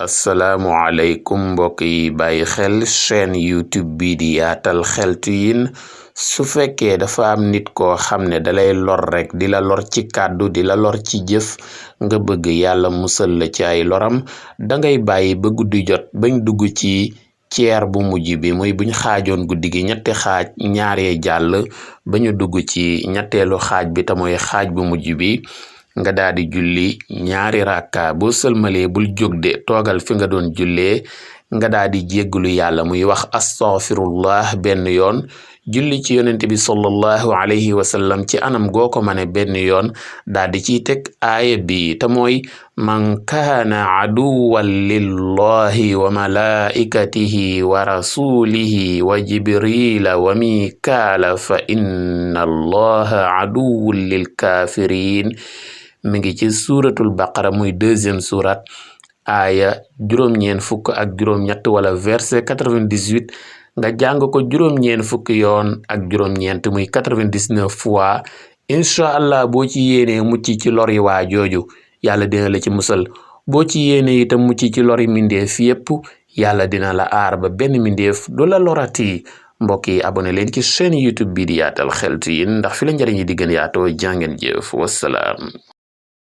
asalaamualeykum mbokk yi bàyyi xel chaîne youtube bi di yaatal xeltu yin su fekkee dafa am nit koo xam ne dalay lor rek di la lor ci kàddu di la lor ci jëf nga bëgg yàlla musal la ci ay loram dangay bàyyi ba guddi jot bañ dugg ci ceer bu mujj bi muy buñ xaajoon guddi gi ñetti xaaj ñaaree jàll ba ñu dugg ci ñetteelu xaaj bi te mooy xaaj bu mujj bi nga daal di julli ñaari rakka boo sëlmalee bul jóg de toogal fi nga doon jullee nga daal di jégglu yàlla muy wax astaghfirullah benn yoon julli ci yonent bi sallallahu alayhi wa sallam ci anam goo ko mane benn yoon daal di ciy teg aaya bi te mooy man kaana aduwan lillahi wa malaikatihi wa rasulihi wa jibrila wa mikaala fa inna allaha aduwwun lil kafirin mi ngi ci suuratul baqara muy deuxième surat aaya juróom-ñeen fukk ak juróom-ñett wala verset 98 nga jàng ko juróom-ñeen fukk yoon ak juróom-ñeent muy 99 fois incha allah boo ci yéenee mucc ci lori waa jooju yàlla dina la ci musal boo ci yéenee itam mucc ci lori mindeef yépp yàlla dina la aar ba benn mindeef du la lorati mbokk yi abonné leen ci chaîne youtube bi di yaatal xeltu yin ndax fi la njëriñ yi di gën yaatoo jàngeen jëf wassalaam